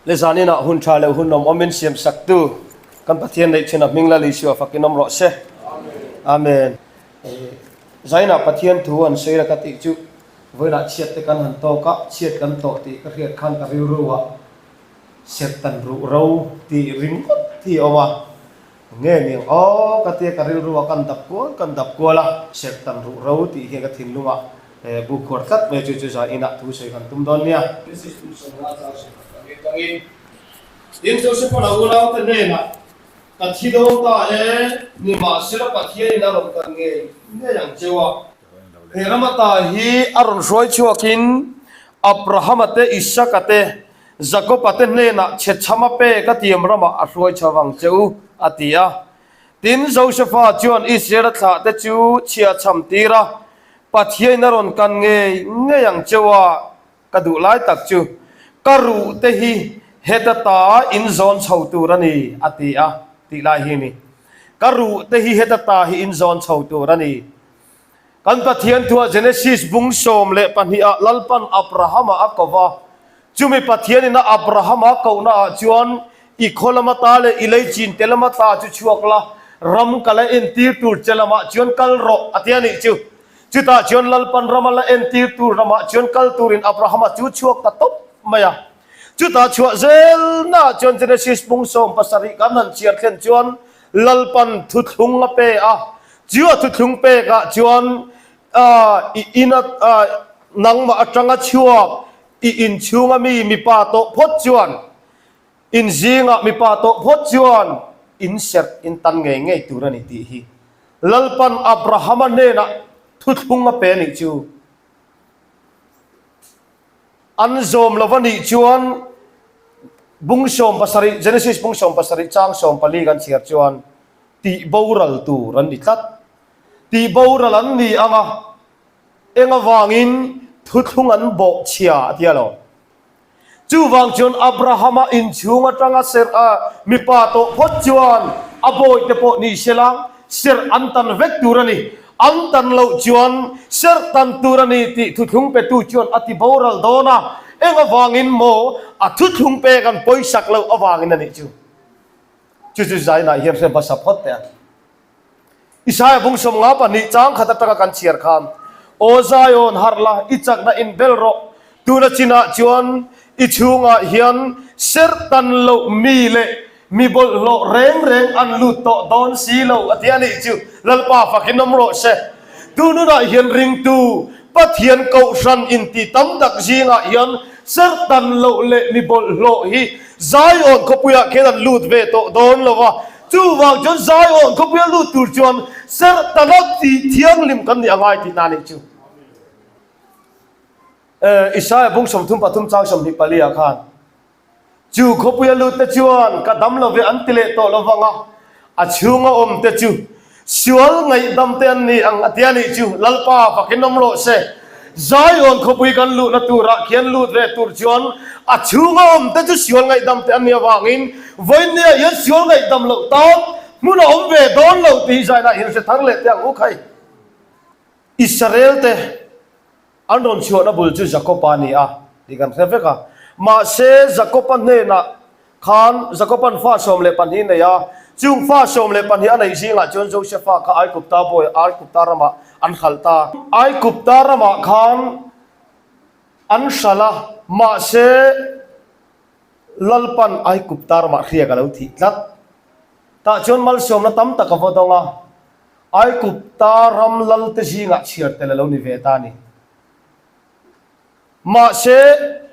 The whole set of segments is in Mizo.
Le zaninah hun tha leh hun awm awmin siam saktu kan Pathian neih thin a hming Lal Isua fakin awm rawh se. Amen. Zainah Pathian thu an sawi la ka tih chu vawiinah chhiat te kan han tawk a, chhiat kan tawh tih ka hriat khan ka rilru ah serhtan ruh ro tih ringawt hi a awm a, nge ni ang aw ka tia ka rilru ah kan dap kual kan dap kual a, serhtan ruh ro tih hian ka thinlungah bu khuar tlat mai chu chu zainah thu sawi kan tum dawn nia. Tin, Joseph-a lo unaute hnenah, Ka thi dawn ta e, nimahsela Pathianin a rawn kal ngei ngei ang cheu a. He ram ata hi a rawn hruai chhuakin Abrahama te, Isaka te, Jakoba te hnenah chhechhama pek a tiam ramah a hruai chho vang che u, a ti a. Tin, Josepha chuan Israela thlahte chu chhia chham tir a, Pathianin a rawn kal ngei ngei ang cheu a, Ka duh lai tak chu ka ruh te hi heta ta in zawn chho tur a ni, a ti a, tih lai hi a ni. Ka ruh te hi heta ta hi in zawn chho tur a ni. Kan Pathian thuah Genesis bung 12 ah Lalpan Abrahama a ko va, chumi Pathianin a Abrahama kohna ah chuan i khaw lama ta leh i lei chin te lama ta chu chhuak la, ram ka la entir tur che lamah chuan kal rawh, a ti a nih chu. Chutah chuan Lalpan rama la entir tur ramah chuan kal turin Abrahama chu chhuak ta tawp mai a. Chutah chhuah zelnaah chuan Genesis pung 17 kan han chhiar thlen chuan Lalpan thuthlung a pe a. Chu a thuthlung pekah chuan i ina nangmah atanga chhuak i inchhunga mi mipa tawh phawt chuan in zingah mipa tawh phawt chuan in serh in tan ngei ngei tur a ni tih hi Lalpan Abrahama hnenah thuthlung a pe a nih chu. An zawm lo a nih chuan bung 17, Genesis bung 17 chang 14 kan chhiar chuan tih boral tur an ni tlat. Tih boral an ni ang a, eng avangin thuthlung an bawh chhia a tia lo. Chuvang chuan Abrahama inchhung atanga serh a mipa tawh phawt chuan a bawihte pawh ni sela serh an tan vek tur a ni. An tan loh chuan serh tan tur a ni tih thuthlung petu chuan a ti boral dawn a, eng avangin maw a thuthlung pek an pawisak loh avangin a nih chu. Chu chu Zainah hian hre hmasa phawt teh a. Isaia bung 52 chang khat atanga kan chhiar khan, Aw Zion, harh la, i chakna inbel rawh. Tuna chinah chuan i chhungah hian serhtan loh mi leh mi bawlhhlawh reng reng an lut tawh dawn si lo, a ti a nih chu. Lalpa fakin awm rawh se. Tununah hian ringtu Pathian kohhran inti tam tak zingah hian serhtan loh leh mi bawlhhlawh hi Zion khawpuiah khian an lut ve tawh dawn lo va. Chuvang chuan Zion khawpuia lut tur chuan serhtana tih thianghlim kan nih a ngai tihna a nih chu. Isaia bung 33 chang 24 ah khan chu khawpuia lut te chuan ka dam lo ve an ti leh tawh lo vang a, a chhunga awm te chu sual ngaihdam te an ni ang a ti a nih chu. Lalpa fakin awm rawh se. Zion khawpui kan luhna turah khian lut ve tur chuan a chhunga awm te chu sual ngaihdam te an nih avangin vawinia hian sual ngaihdam loh tan hmun a awm ve dawn lo tih hi Zainah hian hre thar leh teh ang u khai. Israel te an rawn chhuahna bul chu Jakob-a a ni a tih kan hre vek a. Mahse Jakob-a hnenah Khan Jakoban fa 12 nei a, chung fa 12 a neih zingah chuan Josefa kha Aikupta bawi Aikupta ramah an hralh ta. Aikupta ramah khan an hralh a, mahse Lalpan Aikupta ramah hriak a lo thih tlat. Tah chuan malsawmna tam tak a va dawng a, Aikupta ram lalte zingah chhiar tel a lo ni ve ta a ni. Mahse,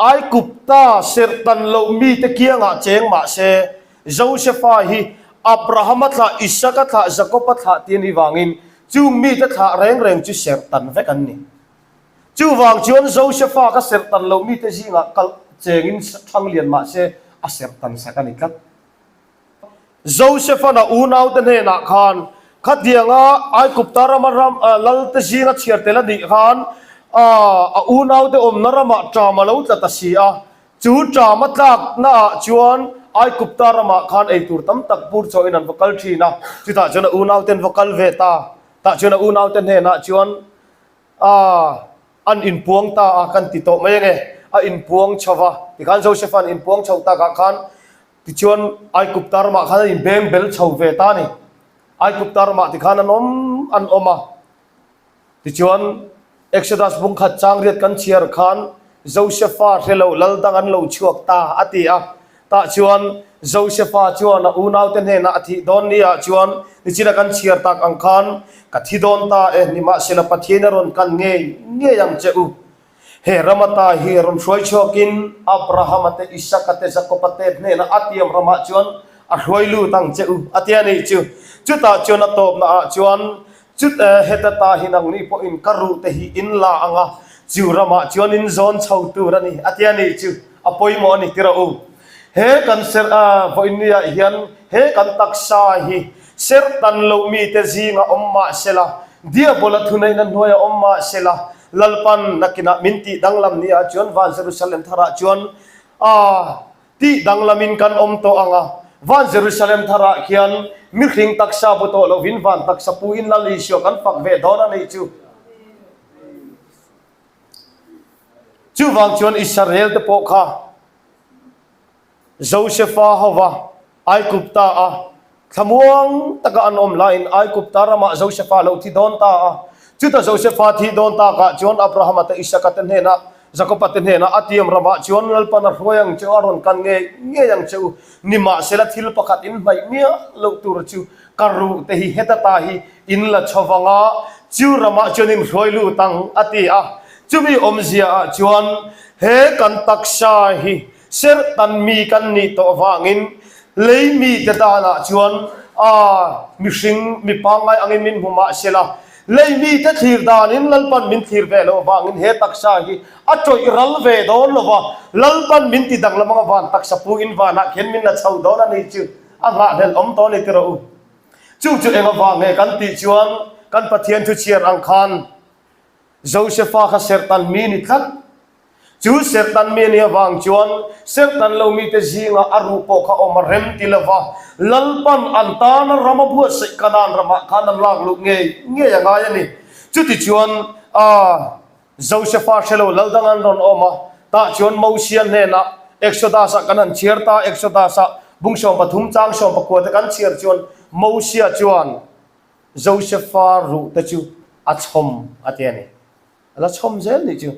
Aigupta serhtan loh mite kiangah cheng mahse, Josefa hi Abrahama thlah, Isaka thlah, Jakoba thlah tih a nih vangin chung mite thlah reng reng chu serhtan vek an ni. Chuvang chuan Josefa kha serhtan loh mite zingah kal chengin thang lian mahse a serhtan sak a ni tlat. Josefa-na unaute hnenah khan, Khatianga Aigupta rama ram lalte zinga chhiar tel a nih khan a unaute awmna ramah ṭam a lo tla ta si a. Chu ṭam a tlaknaah chuan Aigupta ramah khan eitur tam tak bur chawhin an va kal ṭhin a. Chutah chuan a unaute an va kal ve ta. Tah chuan a unaute hnenah chuan, A, an inpuang ta a kan ti tawh mai ange. A inpuang chho va, tikhan Josefa an inpuang chho takah khan tichuan Aigupta ramah khan an inbeng bel chho ve ta a ni. Aigupta ramah tikhan an awm an awm a. Tichuan, Exodus bung khat chang riat kan chhiar khan Josefa hre lo lal dang an lo chhuak ta a ti a. Tah chuan Josefa chuan a unaute hnenah a thih dawn ni ah chuan nichina kan chhiar tak ang khan ka thi dawn ta e, nimahsela Pathian a rawn kan ngei ngei ang che u. He ram ata hi rawn hruai chhuakin Abrahama te, Isaka te, Jakoba te hnenah a tiam ramah chuan a hruai lut ang che u a ti a nih chu. Chutah chuan a tawpna ah chuan Chut e, heta ta hi nangni pawhin ka ruh te hi in la ang a, chu ramah chuan in zawn chho tur a ni, a ti a nih chu a pawimawh a ni tirah u. He kan ser a, vawinia hian he kan taksa hi ser tan loh mite zinga awm mah sela, Diabola thuneihna hnuaia awm mah sela, Lalpan nakinah min tih danglam ni ah chuan van Jerusalem tharah chuan a Tih danglamin kan awm tawh ang a, van Jerusalem tharah khian mihring taksa bu tawh lovin van taksa puin Lal Isua kan fak ve dawn a nih chu. Chuvang chuan Israel te pawh kha Josefa hova Aigupta a Thlamuang taka an awm laiin Aigupta ramah Josefa a lo thi dawn ta a. Chuta Josefa thih dawn takah chuan Abrahama te, Isaka te hnenah, Jakoba te hnenah a tiam ramah chuan Lalpan a hruai ang che u, a rawn kan ngei ngei ang che u. Nimahsela thil pakhat in hnaih miah loh tur chu ka ruh te hi heta ta hi in la chho vang a, chu ramah chuan in hruai lut ang, a ti a. Chumi awmzia ah chuan he kan taksa hi Serhtan mi kan nih tawh avangin lei mite danah chuan a mihring mi pangngai angin min hmu mah se la, lei mite thlir danin Lalpan min thlir ve loh avangin he taksa hi a tawih ral ve dawn lo va, Lalpan min ti danglam anga van taksa pu in vanah khian min la chho dawn a ni chu a nghahhlelh awm tawh a ni tirah u. Chu chu eng avang nge kan tih chuan kan Pathian thu chhiar ang khan Josefa kha serhtan mi ni tlat. Chu serhtan mi a nih avang chuan serhtan lo mite zingah a ruh pawh kha awm a rem ti lo va, Lalpan an tana ram a buatsaih Kanaan ramah khan an lak luh ngei ngei a ngai a ni. Chutichuan, a Josefa hre lo lal dang an rawn awm a, tah chuan Mosia hnenah Exodus-ah kan han chhiar ta, Exodus-ah bung 13 chang 19 te kan chhiar chuan Mosia chuan Josefa ruh te chu a chhawm a ti a ni. A la chhawm zel nih chu.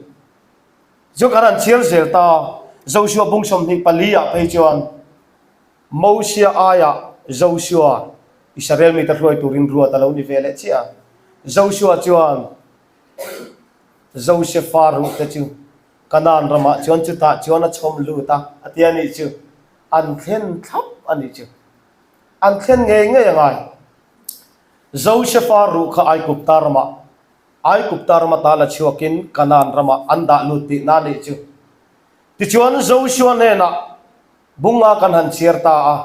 Chu kan han chhiar zel ta, Joshua bung 24 ah phei chuan Mosia aiah Joshua Israel mite hruai turin ruat a lo ni ve leh chiah a. Joshua chuan Josefa ruh te chu Kanaan ramah chuan chutah chuan a chhawm lut a, a ti a nih chu. An thlen thlap a nih chu. An thlen ngei ngei a ngai. Josefa ruh kha Aigupta ramah Aigupta ram ata la chhuakin Kanaan ramah an dah lut tihna a nih chu. Tichuan Joshua hnenah bunga kan han chhiar ta a,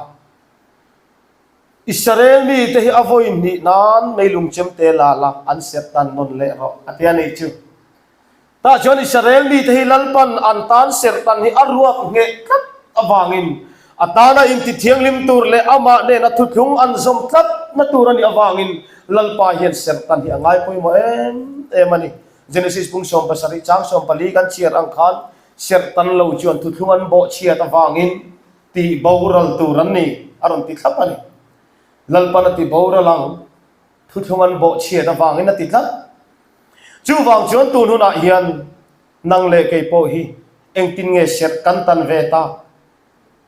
Israel mite hi a vawi hnih nan meilung chemte la la an serh tan nawn leh rawh a ti a nih chu. Tah chuan Israel mite hi Lalpan an tan serh tan hi a ruak ngheh tlat avangin a tana intithianghlim tur leh amah nena thuthlung an zawm tlatna tur a nih avangin Lalpa hian serh tan hi a ngai pawimawh em em a ni. Genesis pung 17 chang 14 kan chhiar ang khan serh tan lo chuan thuthlung an bawhchhiat avangin tih boral tur an ni a rawn ti thlap a ni. Lalpan a ti boral ang thuthlung an bawhchhiat avangin a ti tlat. Chuvang chuan tun hunah hian nang leh kei pawh hi engtin nge serh kan tan ve ta?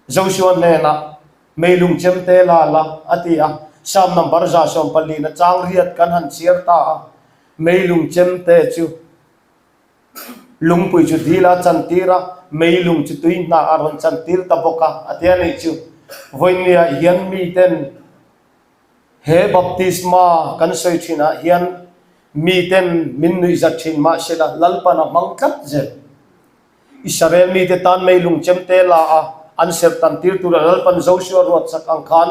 Joshua hnenah meilung chemte la la a ti a, Psalm number 144 chang riat kan han chhiar ta a, meilung chemte chu lungpui chu dil a chantir a, meilung chu tui hnah a rawn chantir ta bawk a, a ti a nih chu. Vawinia hian miten He baptisma kan sawi thinah hian miten min nuihzat thin mahsela Lalpan a hmang tlat zel. Israel mite tan meilung chemte la a, an serh tan tir tura Lalpan Joshua ruat sak ang khan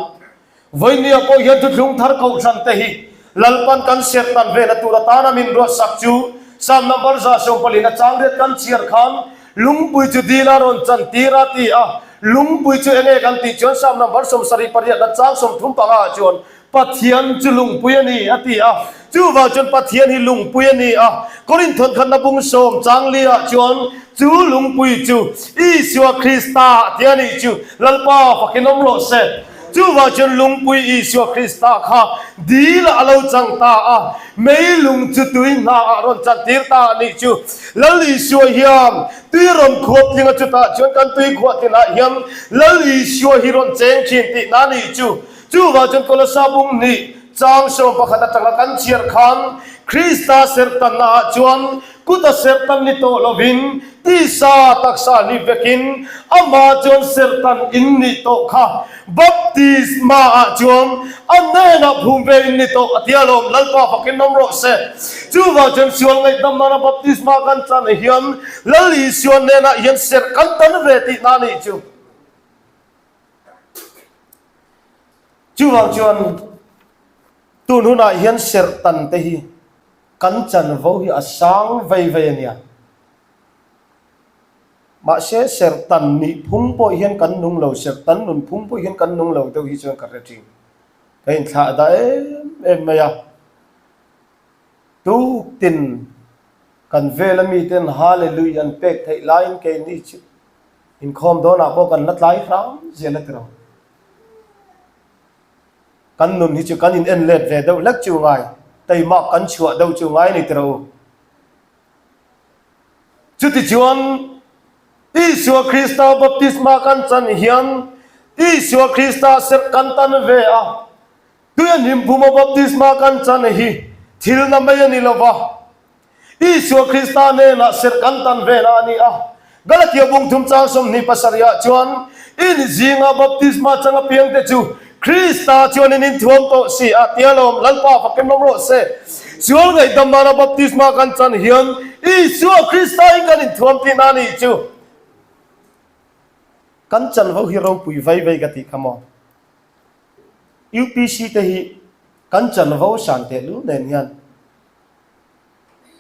vawinia pawh hian thuthlung thar kohhran te hi Lalpan kan serh tan vena tur atana min ruat sak chu Psalm number 144 chang riat kan chhiar khan Lungpui chu dil a rawn chan tir a ti a, lungpui chu enge kan tih chuan Psalm number 78 na chang 35 ah chuan Pathian chu lungpui a ni a ti a, chuvang chuan Pathian hi lungpui a ni a. Korinth thawnkhatna bung sawm chang li ah chuan. Chu lungpui chu Isua Krista tia nih chu Lalpa fakin awm rawh se. Chuvang chuan lungpui Isua Krista kha dilah a lo chang ta a, mei lung chu tui hnaah rawn chantir ta a nih chu. Lal Isua hian tui rawn khuap tling a, chutah chuan kan tui khuah tinah hian Lal Isua hi rawn cheng thin tihna a nih chu. Chuvang chuan Kolosa bung hnih chang 11 atanga kan chhiar khan Krista serhtanna ah chuan Kuta serhtan ni tawh lovin tisa taksa hlip vekin amah chuan serhtan in nih tawh kha. Baptisma ah chuan a hnenah phum ve in ni tawh a tia lawm Lalpa fakin awm rawh se. Chuvang chuan sual ngaihdam nana baptisma kan chan hian Lal Isua hnenah hian serh kan tan ve tihna a nih chu. Chuvang chuan tun hunah hian serhtan te hi Kan chanvo hi a sang vei vei a nia. Mahse, serhtan nih phung pawh hian kan nung lo, serhtan nun phung pawh hian kan nung lo deuh hi chuan ka hre thin. Ka inthlah dah em em mai a. Tuktin kan vela miten Hallelujah an pek theih laiin keini chu inkhawm dawnah pawh kan la tlai hram zel a ti ro. Kan nun hi chu kan in en let ve deuh hlek chu ngai, teimak kan chhuah deuh chu ngai a ni tiro. Chutichuan, Isua Krista baptisma kan chan hian Isua Krista serh kan tan ve a, tui a hnimpuma baptisma kan chan hi thil na mai a ni lova, Isua Krista hnenah serh kan tan vela a ni a. Galatia bung thum chang 27 ah chuan, In zinga baptisma chang apiangte chu Krista chuan in inthuam tawh si a tia lawm, Lalpa fakin lawm rawh se. Sual ngaihdam nana baptisma kan chan hian Isua Krista in kan inthuam tihna a nih chu. Kan chanvo hi ropui vai vai ka tih kha maw? UPC te hi kan chanvo san tehlul nen hian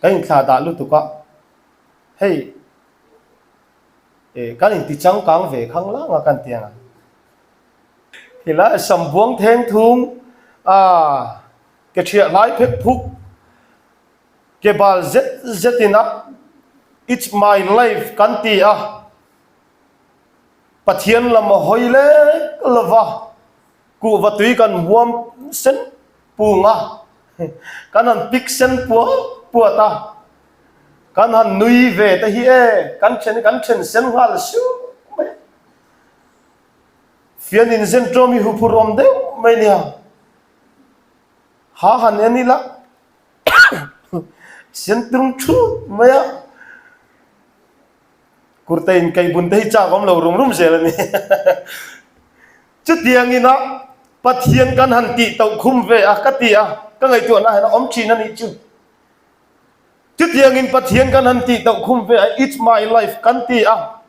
Kan inthlah dah lutuk a, hei eh kan inti changkang ve khang lang a kan ti ang a. Khilai sam buang theng thung a ke thiah hlai phek phuk ke bal zet zet in a it's my life kan ti a, Pathian lam a hawi lek lova kuhva tui kan huam sen pung a, kan han pik sen puat puat a, kan han nui ve te hi e, kan then kan then sen nghal suh mai a. Fian in zen ṭawm hi huphur awm deuh mai nia, ha han en ila sen tung thut mai a, kurta in kaih bun te hi chak awm lo rum rum zel a ni. Chutiang ina Pathian kan han tih toh khum ve a ka ti a, ka ngaihtuahna hian a awm thin a nih chu. Chutiang in Pathian kan han tih toh khum ve a, it's my life kan ti a,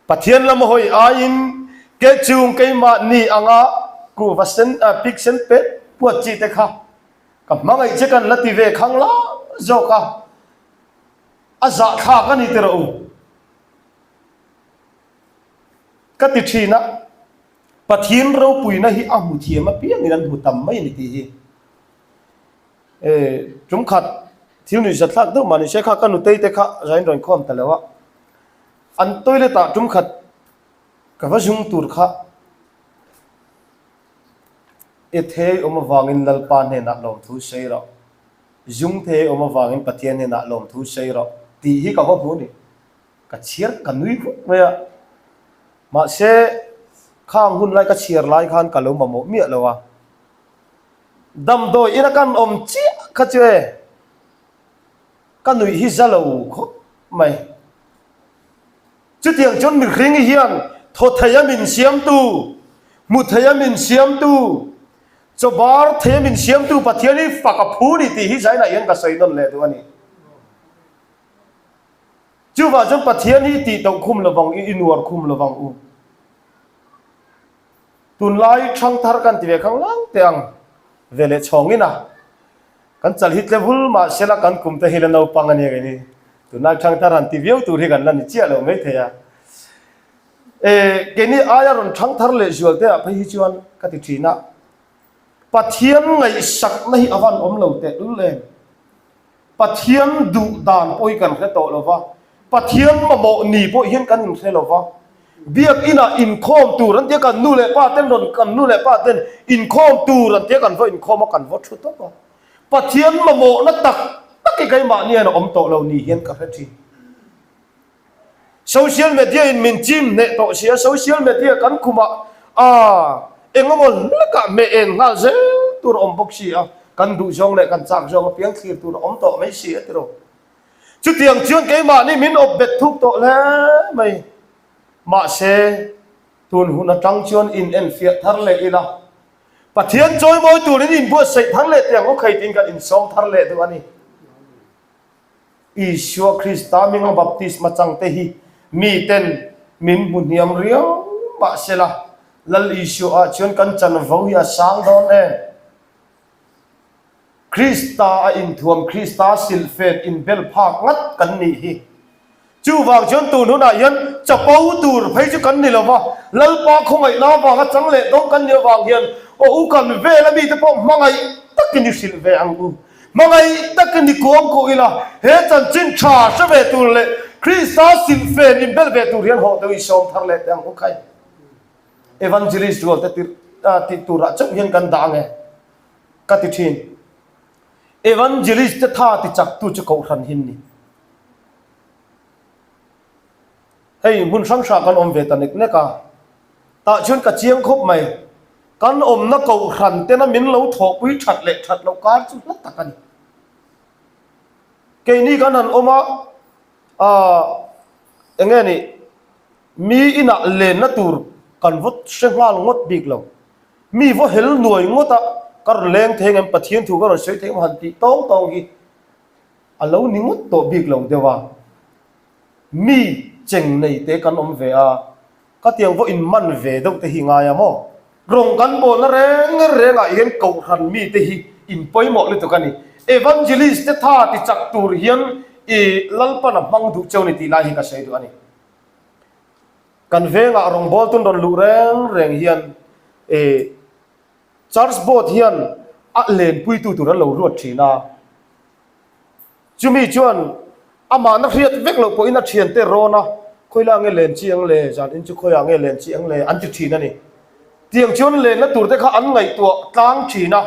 Pathian lam hawi aiin ke chung keimah ni anga kuhva sen pik sen pet puat chi te kha ka hmangaih che kan la ti ve khang lang zawk a, a zahthlak a ni ti rawh u. Ka ti thin a, Pathian ropuina hi a hmu thiam apiangin an hmu tam mai a ni tih hi. E, tum khat thil nuihzat thlak deuh mah ni se kha ka nutei te kha zain rawn khawm ta lo a, an toilet ah tum khat ka va zung tur kha e thei awm avangin Lalpa hnenah lawmthu sawi rawh, zung thei awm avangin Pathian hnenah lawmthu sawi rawh tih hi ka va hmu a ni. Ka chhiar ka nui khawp mai a, mahse khang hun lai ka chhiar lai khan ka lo mamawh miah lo a, damdawi ina kan awm chiah kha chu e ka nuih hi za lo khawp mai. Chutiang chuan mihring hian thaw thei a min siamtu, hmu thei a min siamtu, chaw bar thei a min siamtu Pathian hi fak a phu ni tih hi zainah hian ka sawi nawn leh duh a ni. Chuvah chuan Pathian hi tih toh khum lovang i, i nuar khum lovang u. Tunlai thangthar kan ti ve khang lang teh ang ve leh chhawngin a. Kan chal hi tle vul mah sela kan kum te hi la naupang a nia keini. Tunlai thangthar han ti viau tur hi kan la ni chiah lo mai thei a. E, keini aia rawn thangthar leh zual te ah phei hi chuan ka ti thin a. Pathian ngaihsakna hi a van awm lo teh lul em. Pathian duh dan pawh hi kan hre tawh lo va. Pathian mamawh ni pawh hian kan inhre lo va, Biak inah inkhawm tur an tia kan nu leh pa ten rawn kan nu leh pa ten inkhawm tur an tia kan va inkhawm a kan va thu tawp a. Pathian mamawhna tak tak hi keimahni hian a awm tawh lo ni hian ka hre thin. Social media in min chim hneh tawh sia, social media kan khumah aa engemaw hlekah hmeh en nghal zel tur a awm bawk si a, kan duh zawng leh kan chak zawng apiang thlir tur a awm tawh mai si a tiraw. Chutiang chuan keimahni min awp bet thuk tawh hle mai. Mahse, tun hun atang chuan in enfiah thar leh ila, Pathian chawimawi turin inbuatsaih thar leh teh ang u khei tiin kan insawm thar leh duh a ni. Isua Krista hminga baptisma changte hi miten min hmu hniam riau mahsela, Lal Isua ah chuan kan chanvo hi a sang dawn em? Krista a inthuam, Krista silhfen inbel phak ngat kan nih hi. Chuvang chuan tun hunah hian chapo tur phei chu kan ni lo va, Lalpa khawngaihna avanga chang leh dawng kan nih avang hian aw u kan vela mite pawh hmangaih takin i hrilh ve ang u. Hmangaih takin i kuang kuh ila, he chanchin tha hre ve tur leh Krista silhfen inbel ve tur hian hawh deuh i sawm thar leh teh ang u khai. Evangelist rual te tih turah chauh hian kan dah ang e. Ka ti thin. Evangelist te tha ti chak tu chu kohhran hi ni. Hei hmun hrang hrang kan awm ve ta nek nek a. Tah chuan ka chiang khawp mai. Kan awmna kohhran tena min lo thawhpui that leh that loh kar chu hla tak a ni. Keini kan han awm a, aah eng nge ni, mi inah lenna tur kan va hre nghal ngawt bik lo. Mi vaw hel nuai ngawt a, ka rawn leng thei ngem, Pathian thu ka rawn sawi thei ngem han tih tawng tawng hi a lo ni ngawt tawh bik lo deuh a. Mi cheng nei te kan awm ve a, ka tiang vaw in man ve deuh te hi ngai a maw? Rawng kan bawlna reng reng ah hian kohhran mi te hi in pawimawh lutuk a ni. Evangelist te tha ti chak tur hian i Lalpan a hmang duh cheu ni tih lai hi ka sawi duh a ni. Kan vengah rawngbâwl tun rawn luh reng reng hian eh Church Board hian a lenpuitu tur an lo ruat thin a. Chumi chuan amahna hriat vek loh pawhin a thiante rawn a, Khawilai nge len chi ang le, zan in chu khawiah nge len chi ang le an ti thin a ni. Tiang chuan lenna tur te kha an ngaihtuah tlang thin a,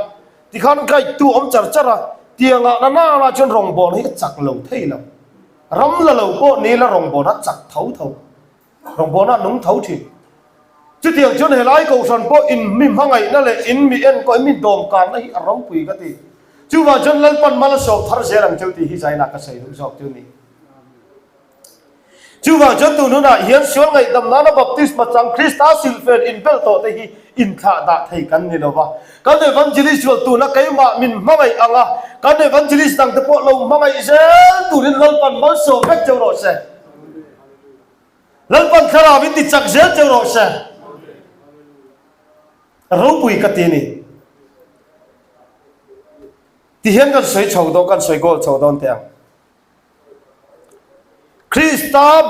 tikhan gaihtu awm char char a, tiangah na nana chuan rawngbâwl hi a chak lo thei lo. Ram la lo pawh ni la rawngbâwl a chak tho tho. Rawngbâwlna a nung tho thin. Chutiang chuan helai Kohhran pawh in mi hmangaihna leh in mi enkawl, in mi dawmkanna hi a ropui ka ti. Chuvang chuan Lalpan mal a sawm thar zel ang cheu tih hi zainah ka sawi duh zawk chu ni. Chuvang chuan tun hunah hian sual ngaihdam nana baptisma chang Krista silhfen inbel tawh te hi inthlah dah thei kan ni lo va. Kan evangelist rual tuna keimah min hmangaih ang a, kan evangelist dangte pawh lo hmangaih zel turin Lalpan malsawm vek cheu rawh se. Lalpan thlarau in ti chak zel cheu rawh se. Ropui ka ti a ni. Ti hian kan sawi chho dawn, kan sawi goal chho dawn teh ang. Krista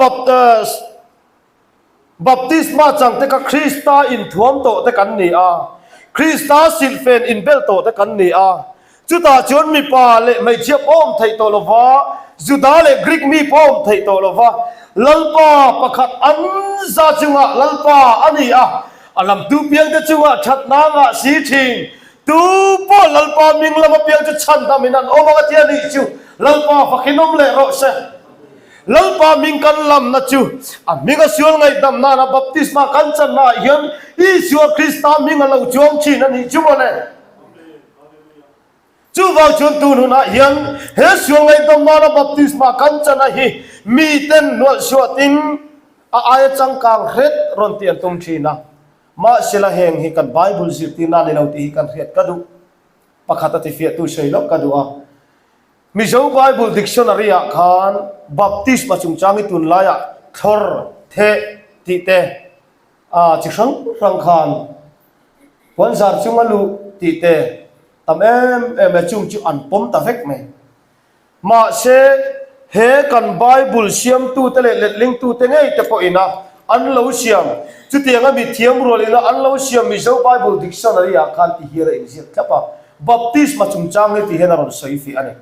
baptisma chang te kha Krista inthuam tawh te kan ni a, Krista silhfen inbel tawh te kan ni a. Chutah chuan mipa leh hmeichhia pawh awm theih tawh lova, Juda leh Greek mi pawh awm theih tawh lova, Lalpa pakhat an za chungah Lalpa a ni a, a lamtu piangte chungah thatna ngah si thin. Tu pawh Lalpa hming lama piang chu chhandam in an awm ang a ti a nih chu Lalpa fakin awm leh rawh se. Lalpa hming kan lamna chu a hming a sual ngaihdam nana baptisma kan channa ah hian Isua Krista hming a lo chuang thin a nih chu mawle. Chuvang chuan tun hunah hian he sual ngaihdam nana baptisma kan chana hi miten hnualhsuatin a aia changkang hret rawn ti an tum thin a. Mahsela heng hi kan Bible zirtirna a ni lo tih hi kan hriat ka duh. Pakhat a tifiahtu sawi loh ka duh a. Mizo Bible Dictionary ah khan baptisma chungchang hi tunlaiah thlawr, theh tih te, a chi hrang hrang khan puanzar chunga luh tih te tam em em e chung chu an pawm ta vek mai. Mahse, he kan Bible siamtute leh letlingtute ngei te pawhin a an lo siam, chutianga mithiam rualin a an lo siam Mizo Bible Dictionary ah khan ti hian a inziak thlap a, Baptisma chungchang hi ti hian a rawn sawi fih a ni.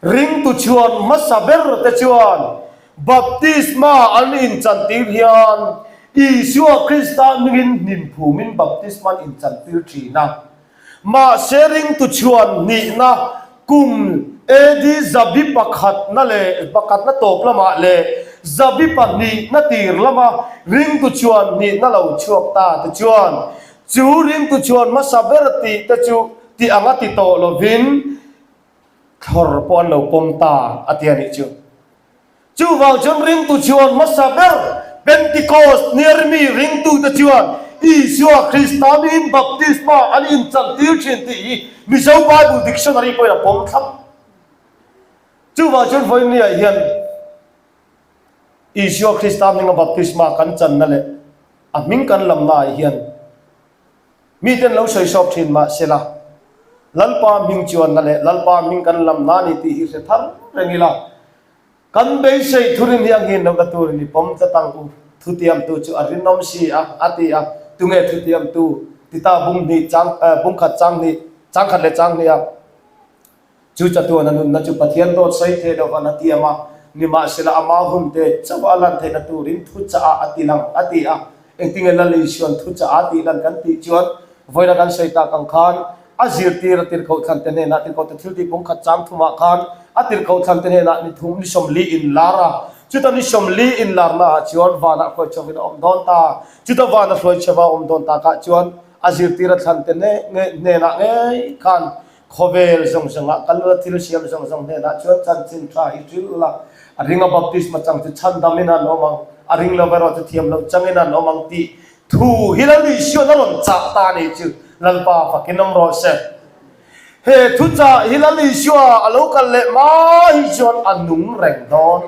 Ringtu chhuan hmasa ber te chuan. Baptisma an inchantir hian Isua Krista hmingin hnimphum-in baptisma an inchantir thin a. Mahse ringtu chhuan hnihna kum AD zabi pakhatna leh pakhatna tawp lamah leh zabi pahnihna tir lama ringtu chhuan hnihna lo chhuak ta te chuan chu ringtu chhuan hmasa ber tih te chu ti anga ti tawh lovin thlawr pawh an lo pawm ta a ti a nih chu. Chuvang chuan ringtu chhuan hmasa ber Pentecost near mi ringtute chuan Isua Krista miin baptisma an inchantir thin tih hi Mizo Bible Dictionary pawhin a pawm thlap. Chuvang chuan vawinia hian Isua Krista hminga baptisma kan channa leh a hming kan lamnaah hian Miten lo sawi sawp thin mah sela, Lalpa hming chuanna leh Lalpa hming kan lam na ni tih hi hre thar reng ila, kan beisei thurin hi a nghin lohna turin i pawm tlat ang u. Thutiamtu chu a rinawm si a, a ti a. Tunge thutiamtu? Tita bung hnih chang, bung khat chang hnih, chang khat leh chang hnih a. Chu chatuan a nunna chu Pathian dawt sawi thei lo van a tiam a, nimahsela ama hunte chauh a lan theihna turin thuchah ah a ti lang a ti a. Engtinge Lal Isuan thuchah a tih lan kan tih chuan vawiina kan sawi tak ang khan a zirtir a tirhkohthlante hnenah tirhkohte thil tih pawng khat chang thumah khan a tirhkohthlante hnenah ni thum ni 40 inlar a, chuta ni 40 inlarna ah chuan vanah hruai chauhin a awm dawn ta, chuta vana hruai chauha a awm dawn takah chuan a zirtir a thlante hnenah ngei khan Khawvel zawng zawngah kal ula, thil siam zawng zawng hnenah chuan chanchin tha hi hril ula, a ringa baptisma chang chu chhandamin an awm ang, a ring lo erawh chu thiam loh changin an awm ang tih thu hi Lal Isua'n a rawn chah ta a nih chu Lalpa fakin awm rawh se. He thuchah hi Lal Isua a lo kal leh hma hi chuan a nung reng dawn.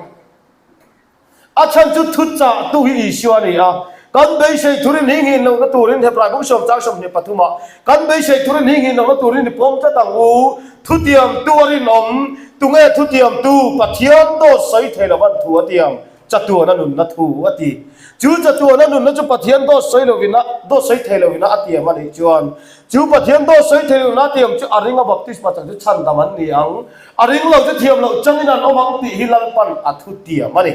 A chhan chu thuchah tu hi Isua a ni a, kan beisei thurin hi nghin lohna turin Hebrai bung sawm chang 23 ah kan beisei thurin hi nghin lohna turin i pawm tlat ang u, thutiam tu a rinawm, tunge thutiam tu Pathian dawt sawi thei lo van thu a tiang, chatuan a nunna thu a ti. Chu chatuan a nunna chu Pathian dawt sawi lovin a dawt sawi thei lovin a a tiam a nih chuan chu Pathian dawt sawi thei lovin a tiam chu a ringa baptisma chang chu chhandam an ni ang. A ring lo chu thiam loh changin an awm ang tih hi Lalpan a thutiam a ni.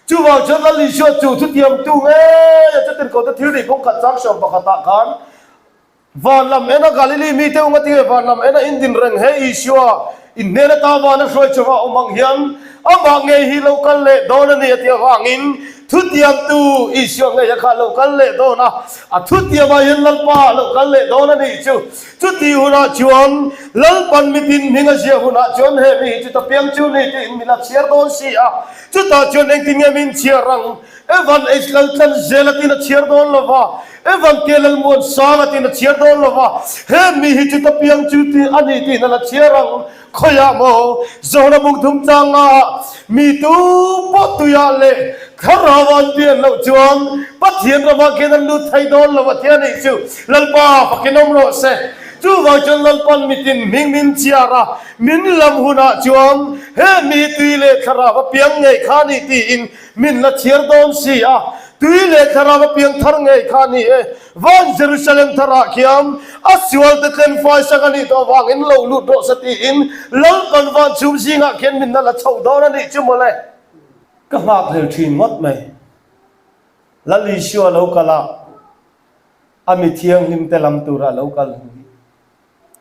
Chuvang chuan Lal Isua chu thutiamtu ngei a chutin ko te thil nih kawng khat chang sawm pakhatah khan van lam ena Galili mite unga tinge van lam ena in din reng he Isua in hnen ata van a hruai chauha awm ang hian amah ngei hi lo kal leh dawn a ni a tih avangin thutiamtu Isua ngei a kha lo kal leh dawn a, a thutiamah hian Lalpa lo kal leh dawn a nih chu. Chuti hunah chuan Lalpan mitin hming a ziah hunah chuan he mi hi chuta piang chu ni tiin min a chhiar dawn si a, chutah chuan engtin nge min chhiar ang? Evan H Laltlan zel a tiin a chhiar dawn lo va, Evan K Lalmuan Sang a tiin a chhiar dawn lo va, he mi hi chuta piang chu ti a ni tiin a la chhiar ang. Khawiah maw Zohna buk thum changa mi tu pawh tuiah leh thlarau an pian loh chuan Pathian ramah khian an lut thei dawn lo a ti a nih chu Lalpa fakin awm rawh se. Chuvang chuan Lalpan mitin hming min chhiar a, min lam hunah chuan he mi tui leh thlarau a piang ngei kha ni tiin min la chhiar dawn si a, tui leh thlarau a piang thar ngei kha ni e. Van Jerusalem tharah khian a sualte tlen faisak a nih tawh avangin lo lut rawh se tiin Lalpan van chhum zingah khian min la la chhoh dawn a nih chu mawle. Ka nghakhlel thin ngawt mai. Lal Isua lo kal a, a mi thianghlim te lam tura lo kal hun hi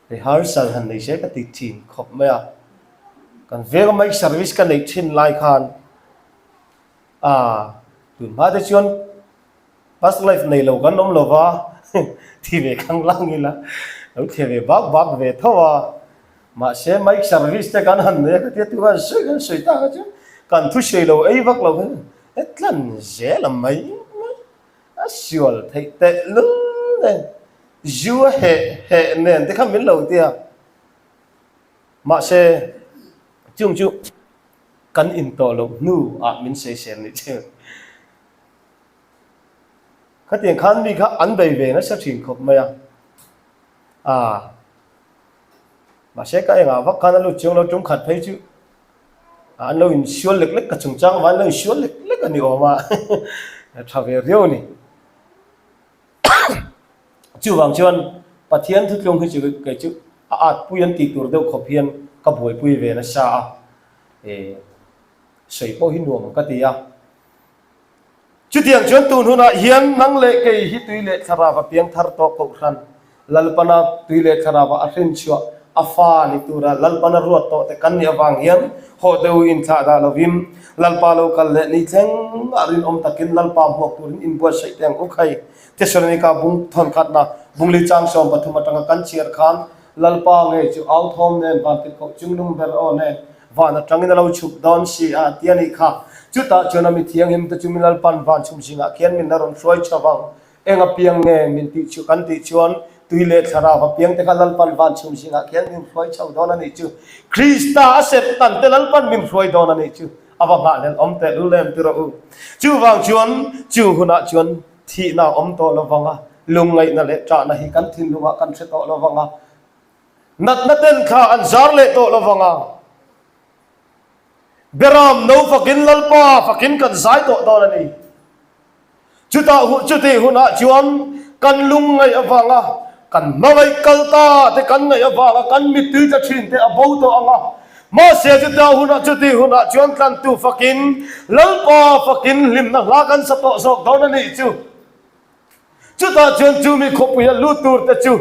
rehearsal han nei se ka ti thin khawp mai a. Kan venga mic service ka neih thin lai khan a tun hma te chuan Past life nei lo kan awm lo va, thi ve khang lang ila, lo thlia ve bak bak ve tho a. Mahse mic service te kan han nei a, khatia tu khan sawi kan sawi tak a chu kan thu sawi lo ei vak lo khan e tlan zel a mai mai a sual theih teh lul nen zu a heh heh nen te khan min lo ti a. Mahse chung chu kan intawh loh hnu ah min sawisel nih chu. Khatiang khan mi kha an bei ve nasa thin khawp mai a, aa mahse ka engah vak khan a lut chiang lo tum khat phei chu an lo insual lek lek ka chungchang avangin an lo insual lek lek a ni awm a, a tha ve riau a ni. Chuvang chuan Pathian thutlung hi chu kei chu a atpui an tih tur deuh khawp hian ka buaipui ve nasa a, e. Sawi pawh hi nuam ka ti a. Chutiang chuan tun hunah hian nang leh kei hi tui leh thlarau a piang thar tawh kohhran Lalpana tui leh thlarau a hrin chhuah a fa ni tura Lalpana ruat tawh te kan nih avang hian haw deuh inthlah dah lovin Lalpa lo kal leh ni thleng ah rinawm takin Lalpa hmuak turin inbuatsaih teh ang u khai. Thesalonika bung thawnkhatna bungli chang 13 atanga kan chhiar khan Lalpa ngei chu au thawm nen van tirhkoh chunglung ber aw nen van atangin a lo chhuk dawn si a ti a nih kha. Chutah chuan a mi thianghlim te chu mi Lalpan van chhum zingah khian min la rawn hruai chho vang. Eng apiang nge min tih chu kan tih chuan tui leh thlarau apiang te kha Lalpan van chhum zingah khian min hruai chho dawn a nih chu. Krista a serh tan te Lalpan min hruai dawn a nih chu. A va nghahhlelh awm tehlul em ti rawh u. Chuvang chuan chu hunah chuan Thihna a awm tawh lo vang a, lungngaihna leh ṭahna hi kan thinlungah kan hre tawh lo vang a, natna ten thla an zar leh tawh lo vang a, Beram no fakin Lalpa fakin kan zai tawh dawn a ni. Chutah chutih hunah chuan kan lungngaih avanga kan hmangaih kal ta te kan ngaih avanga kan mittui tla thin te a bo tawh ang a, Mahse chutah hunah chutih hunah chuan tlantu fakin Lalpa fakin hlimna hla kan sa tawh zawk dawn a nih chu. Chutah chuan chumi khawpuia lut tur te chu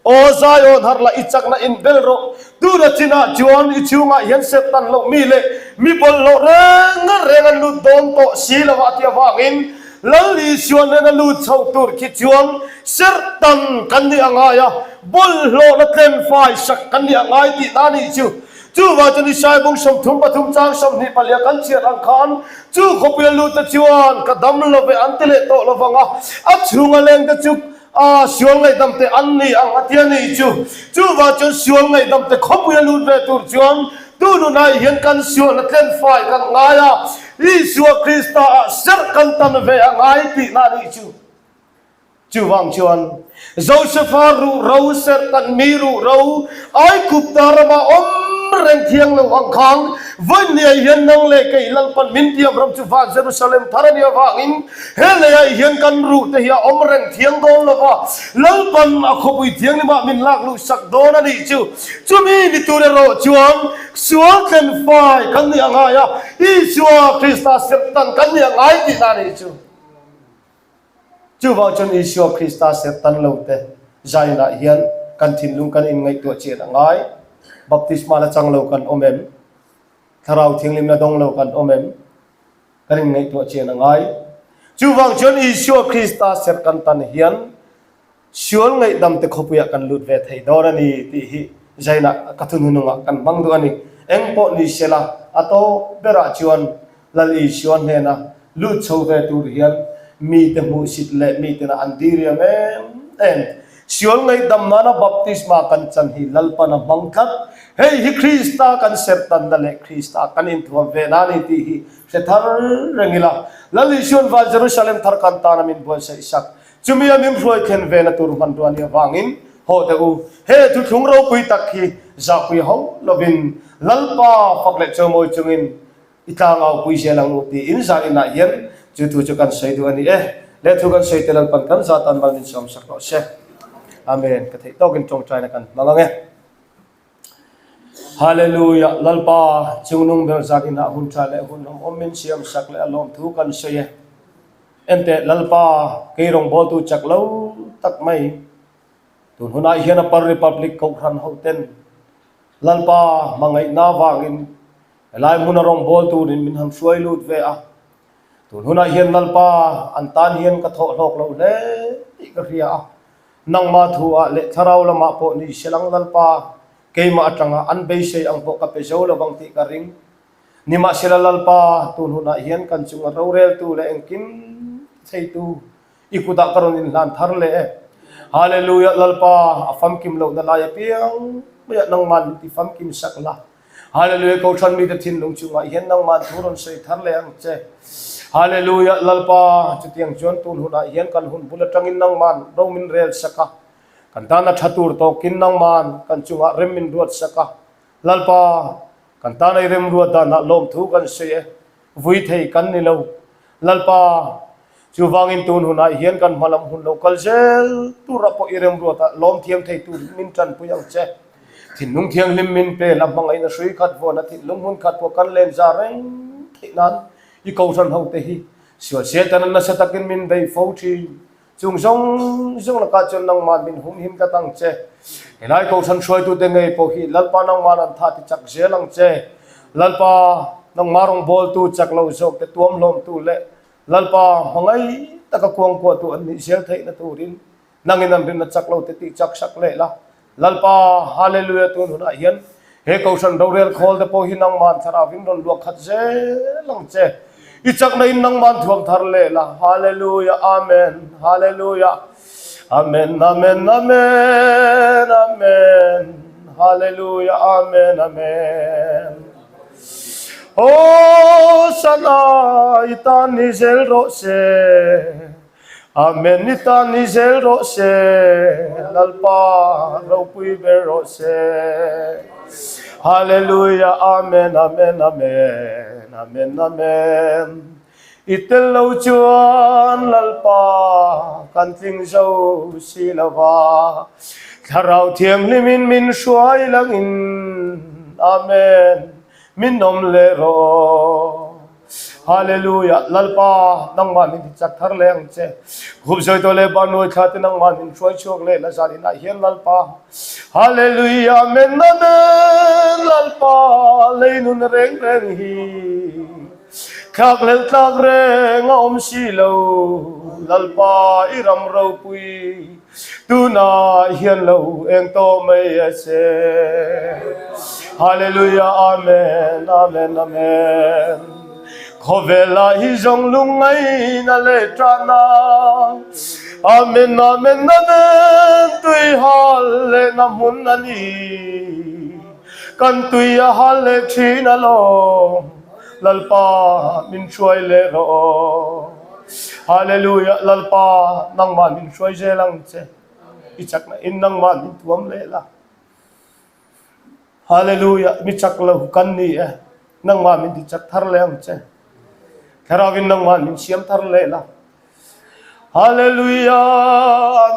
Aw Zion harh la i chakna in bel rawh, tuna chinah chuan i chhungah hian serh tan loh mi leh mi bawlhhlawh reng reng an lut dawn tawh si lo a ti avangin Lal Isua nena lut chho tur khi chuan serh tan kan nih a ngai a, Bawlhhlawhna tlem fai sak kan nih a ngai tihna a nih chu. Chuvang chuan Isai bung 33 chang 24 kan chhiat ang khan chu khawpuia lute chuan ka dam lo ve an ti leh tawh lo vang a, a chhunga lengte chu a sual ngaihdamte an ni ang a ti a nih chu. Chuvang chuan sual ngaihdamte khawpuia lut ve tur chuan tu nunah hian kan sualna tlem fai kan ngai a, Isua Krista ah serh kan tan ve a ngai tihna a nih chu. Chuvang chuan Josefa ruh ro serh tan mi ruh ro Aigupta rama awm reng thiang lo ang khan vawinia hian nang leh kei Lalpan min tiam ram chu van Jerusalem thar a nih avangin he leiah hian kan ruh te hi a awm reng thiang dawn lo va, Lalpan a khawpui thianghlimah min lak luh sak dawn a nih chu. Chumi ni tur erawh chuan sual thlen fai kan nih a ngai a, Isua Krista serh tan kan nih a ngai tihna a nih chu. Chuvang chuan Isua Krista serh tan lo te zainah hian kan thinlung kan inngaihtuah chian a ngai. Baptisma la chang lo kan awm em? Thlarau Thianghlimna dawng lo kan awm em? Kan inngaihtuah chian a ngai. Chuvang chuan Isua Krista serh kan tan hian Sual ngaihdam te khawpuiah kan lut ve thei dawn a ni tih hi Zainah ka thunhunungah kan hmang duh a ni. Eng pawh ni sela, a tawp berah chuan Lal Isua hnena lut chho ve tur hian mite hmuhsit leh mitena an diriam em em. Sual ngaihdam nana baptisma kan chan hi Lalpan a hmang tlat. Hei hi Krista kan serhtanna leh Krista kan inthuam ve na a ni tih hi hre thar reng ila. Lal Isua'n van Jerusalem thar kan tana min buatsaih sak. Chumi a min hruai thlen vena tur hmanrua nih avangin haw teh u, he thuthlung ropui tak hi zahpui hauh lovin Lalpa fak leh chawmawi chungin i tlangau pui zel ang u tiin zah inah hian chu thu chu kan sawi duh a ni e. Leh thu kan sawi te Lalpan kan zah tan mal min sawm sak rawh se. Amen. Ka theih tawkin tawngtaina kan hmang ang e. Hallelujah! Lalpa chungnung ber zan inah hun tha leh hun awm awm min siam sak leh a lawmthu kan sawi e. Enteh Lalpa, kei rawngbawltu chak lo tak mai, tun hunah hian Upper Republic Kohhran hoten Lalpa hmangaihna vangin helai hmuna rawngbawltu nin min han hruai lut ve a. Tun hunah hian Lalpa an tan hian ka thawh hlawk lo hle tih ka hria a. Nangmah thu ah leh thlarau lamah pawh ni selang Lalpa, keimah atanga an beisei ang pawh ka pe zo lovang tih ka ring. Nimahsela Lalpa, tun hunah hian kan chunga roreltu leh engkim theitu i kutah ka rawn inhlan thar leh e. Hallelujah, Lalpa, a famkim lohna lai apiang maiah nangman min ti famkim sak la. Hallelujah, Kohhran mite thinlung chungah hian nangman thu rawn sawi thar leh ang che. Hallelujah, Lalpa, chutiang chuan tun hunah hian kan hun bul atangin nangman ro min rel sak a, kan tana tha tur tawkin nangman kan chungah rem min ruat sak a. Lalpa, kan tana i remruat danah lawmthu kan sawi e, vui thei kan ni lo. Lalpa, chuvangin tun hunah hian kan hmalam hun lo kal zel turah pawh i remruatah lawmthiam thei tur min tanpui ang che. Thinlung thianghlim min pel a hmangaihna hrui khat vawn a thinlung hmun khat pawh kan len za reng theih nan i kohhran ho te hi sual Satan a nasa takin min bei fo thin. Chung zawng zawng lakah chuan nangmah min humhim tlat ang che. Helai kohhran hruaitute ngei pawh hi Lalpa nangmah an tha ti chak zel ang che. Lalpa nangmah rawngbawltu chak lo zawkte tuamhlawmtu leh Lalpa hmangaih taka kuangkuahtu an nih zel theihna turin nangin an rinna chak lo te tih chak sak leh la. Lalpa, Hallelujah tun hunah hian he Kohhran rorel khawl te pawh hi nangman thlarau in rawn luak khat zel ang che. I chakna in nangman thuam thar leh la. Hallelujah, Amen, Hallelujah, Amen, Amen, Amen, Amen, Hallelujah, Amen, Amen. Hosanna i tan ni zel rawh se. Amen i tan ni zel rawh se, Lalpa ropui ber rawh se. Hallelujah Amen Amen Amen Amen Amen I tel lo chuan Lalpa kan tling zo si lo va, Thlarau Thianghlimin min hruai langin Amen min awm leh rawh. Hallelujah Lalpa nangmah min ti chak thar leh ang che. Khup zawi tawh leh ban nuai thla te nangmah min hruai chhuak leh la zan inah hian Lalpa. Hallelujah Amen Amen Lalpa lei nun reng reng hi thlak lel tlak reng a awm si lo Lalpa i ram ropui Tunah hian lo eng tawh mai a che. Hallelujah Amen Amen Amen Khawvelah hi zawng lungngaihna leh ṭahna Amen Amen Amen Tui hal lehna hmun a ni Kan tui a hal leh ṭhin alawm Lalpa min hruai leh rawh. Hallelujah Lalpa nangmah min hruai zel ang che. I chakna in nangmah min tuam leh la. Hallelujah mi chak lo kan ni e. Nangmah min ti chak thar leh ang che. Thlarau in nangmah min siam thar leh la. Hallelujah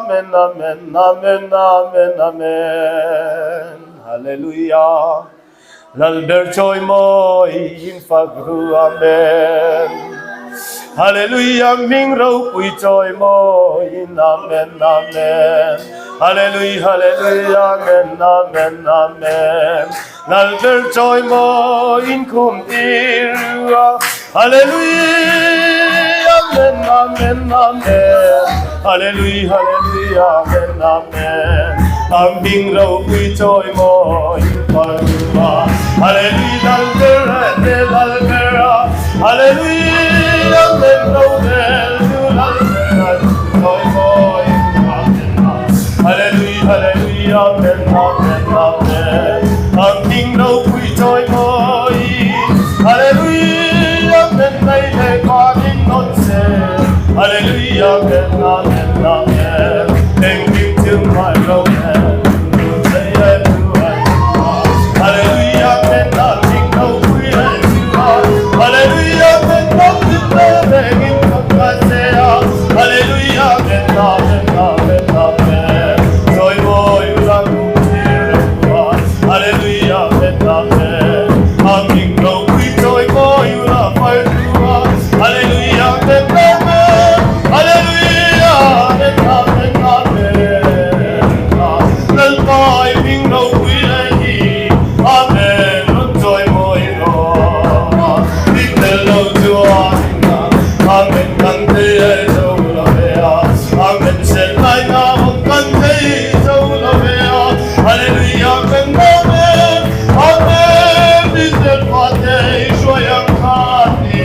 Amen Amen Amen Amen Amen Hallelujah Lalber chawi mawi in fak ru Amen Hallelujah hming ropui chawi mawi in Amen Amen Hallelujah Hallelujah Amen Amen Amen Lalber chawi mawi in khum tir a Hallelujah Amen Amen Amen Hallelujah Hallelujah Amen Amen A hming ropui chawi mawi in fak ru a Hallelujah Lalber a Lalber a Hallelujah Amen Rorel tu Lalber a chawi mawi in Amen Hallelujah Hallelujah Amen Amen Amen A hming ropui chawi mawi Hallelujah Amen Lei leh vanin nawn se Hallelujah Amen Amen Amen Engkim thil hmai rorel tu thei e tu Hallelujah Amen A hming ropui leh chu a Hallelujah Amen Ram thil rengin thawk ka se a Hallelujah Amen Amen Amen Amen Chawi mawi ula kum thlir lo a Hallelujah Amen Amen A hming ropui chawi mawi ula far thu a Hallelujah Amen Amen Hallelujah Amen Amen Amen Lalpa i hming ropui leh hi Amen rawn chawi mawi rawh I tel lo chuan Amen kan thei e zo lo ve a Amen sen lai na awm kan thei zo lo ve a Hallelujah Amen Amen Amen Israel fate i hruai ang khan i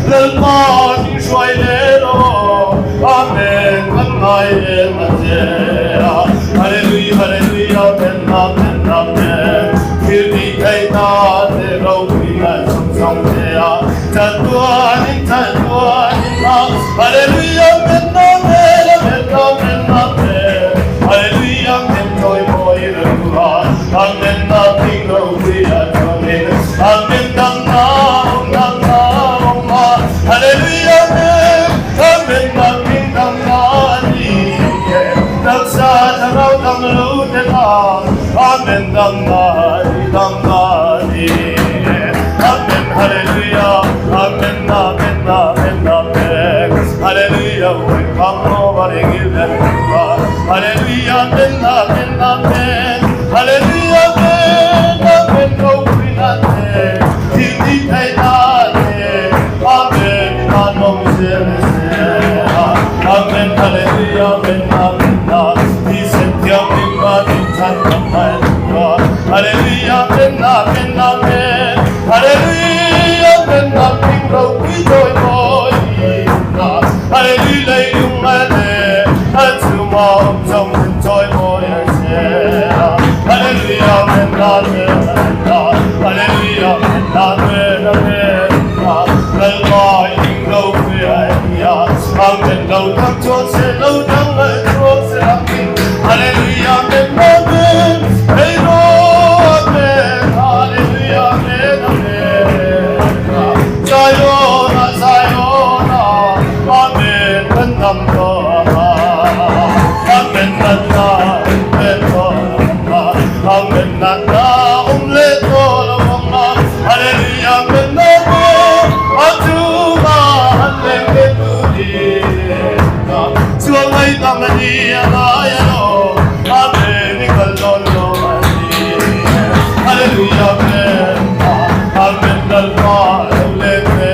Lalpa min hruai leh rawh Amen kan ngai em a che a Hallelujah Hallelujah Amen Amen Amen Thil tih theih na te ropui na chhung chhung che a Chatuanin chatuanin a Hallelujah Amen Amen Amen Amen Amen Hallelujah Amen Chawi mawi reng a Amen a hming ropui a chuanin Amen dang na awm dang na awm a Hallelujah Amen Amen a hming dang na ni e Taksa thlarau dang lo te kha Amen dang na ni dang na ni e Amen Hallelujah. ropui chawi mawi na Hallelujah leilung a leh a chhunga awm zawng in chawi mawi ang che Hallelujah Amen Amen Hallelujah Amen Amen Amen Lalpa i hming ropui a nia Amen lo dang chuan se lo dang a chuang se angin Hallelujah Amen Amen Hei rawh Amen Hallelujah Amen Amen Zion-ah Zion-ah Amen kan dam tawh Amen natna awm leh tawh lo ang a Amen natna awm leh tawh lo ang a Hallelujah Amen Amen A chungah an leng ve turin Chuan ngaihdam a ni a ngai alawm Amen i kal dawn lo a ni Hallelujah Amen Amen Lalpa lo leng ve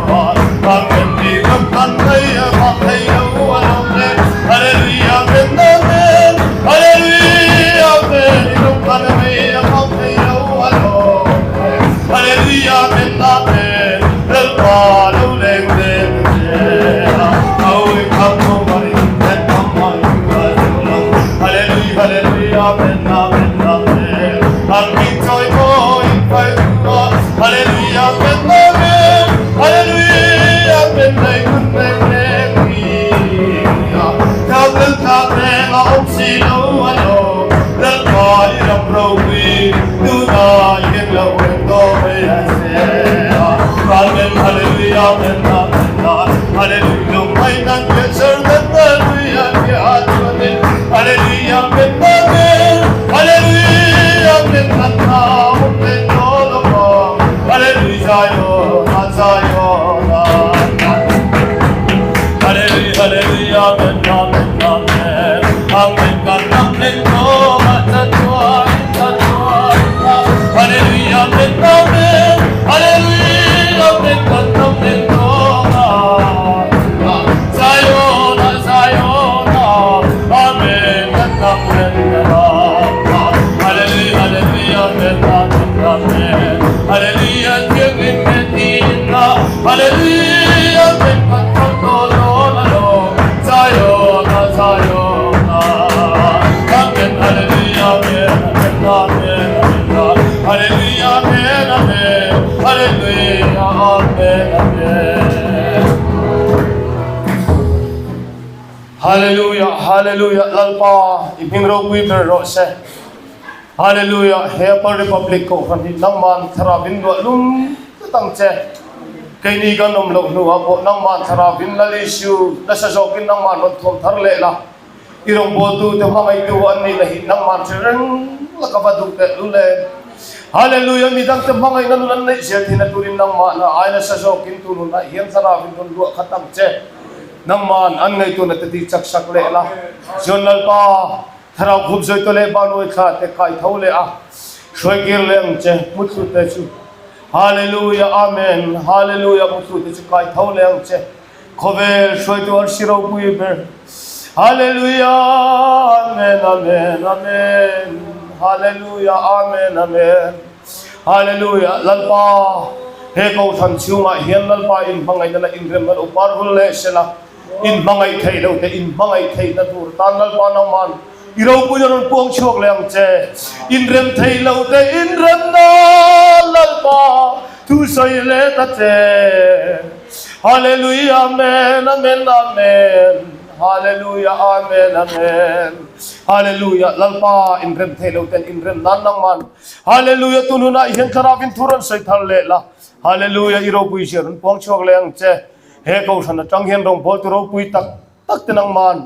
tawh Amen ni ram kan thei a vang thei lo alawm le Hallelujah Amen Amen Hallelujah Amen ni ram kan thei a vang thei lo alawm le Hallelujah Amen Amen Lalpa lo leng ve Hallelujah Hallelujah Lalpa i hming ropui ber rawh se Hallelujah he Upper Republic Kohhran hi nangman thlarau in luah lum tlat ang che keini kan awm loh hnuah pawh nangman thlarau in Lal Isu nasa zawkin nangman rawn thuam thar leh la I rawngbawltute hmangaihtu an nihna hi nangman hre reng la ka va duh teh lul em. Hallelujah midangte hmangaihna nun an neih zel theihna turin nangmahna ai nasa zawkin tun hunah hian thlarauin rawn luah khat ang che. Nangman an ngaihtuahna te tih chak sak leh la. Zion Lalpa, thlarau khup zawite leh banuai thla te kai tho leh a, hruai kir leh ang che, muthlu te chu. Hallelujah Amen Hallelujah muthlu te chu kai tho leh ang che. Khawvel hruaitu an si ropui ber. Hallelujah Amen Amen Amen Hallelujah Amen Amen Hallelujah Lalpa he kohhran chhungah hian Lalpa in hmangaihna leh inremna lo par vul leh sela in hmangaih theih loh te in hmangaih theihna tur tan Lalpa nangman i ropuina rawn puang chhuak leh ang che inrem theih loh te inremna Lalpa thusawi leh ta che. Hallelujah Amen Amen Amen Hallelujah Amen Amen Hallelujah Lalpa inrem theih lo ten inrem nan nangman Hallelujah tun hunah hian thlarau in thu rawn sawi thar leh la Hallelujah i ropui zia rawn puang chhuak leh ang che he kohhran atang hian rawngbawltu ropui tak tak te nangman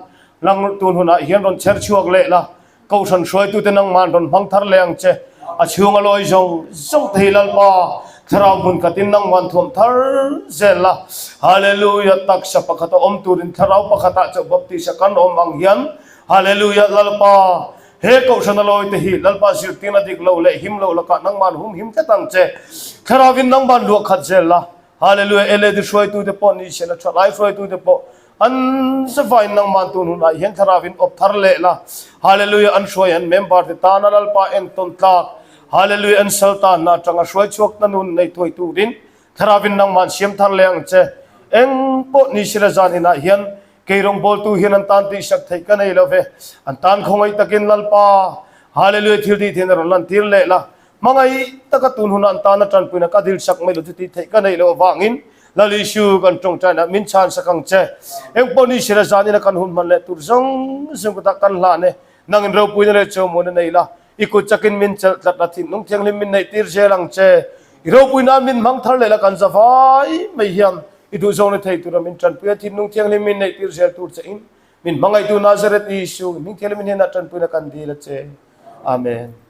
lang tun hunah hian rawn chher chhuak leh la Kohhran hruaitute nangman rawn hmang thar leh ang che. A chhunga lawi zawng zawng te hi Lalpa Thlarau hmun khatin nangman thuam thar zel la. Hallelujah Taksa pakhata awm turin Thlarau pakhatah chauh baptisa kan awm ang hian Hallelujah Lalpa he Kohhrana lawi te hi Lalpa zirtirna dik lo leh him lo lakah nangman hum him tlat ang che. Thlarauin nangman luah khat zel la. Hallelujah LED hruaitute pawh ni se la thalai hruaitute pawh An zavaiin nangman tun hunah hian thlarauin awp thar leh la. Hallelujah an hruai an member te tana Lalpa entawn tlak. Hallelujah an sal tanna atanga hruai chhuakna nun nei thuai turin. Thlarauin nangmah an siam thar leh ang che. Eng pawh ni sila zan inah hian kei rawngbawltu hian an tan tihsak theih ka nei lo ve. An tan khawngaih takin Lalpa, Hallelujah thil tih theihna rawn lantir leh la. Hmangaih taka tun hunah an tana tanpuina ka dilsak mai lo chu tih theih ka neih loh avangin Lal Isu kan tawngtainah min chhansak ang che. Eng pawh ni sila zan ina kan hun hman leh tur zawng zawng kutah kan hlan e. Nangin ropuina leh chawhmuhna nei la, i kut chakin min chelh tlat la, thinlung thianghlim min neih tir zel ang che. I ropuina min hmang thar leh la kan za vai mai hian i duhzawng ni thei tura min tanpui a, thinlung thianghlim min neih tir zel tur che in min hmangaihtu Nazareth Isu, i hming thianghlim in hnenah tanpuina kan dil a che. Amen.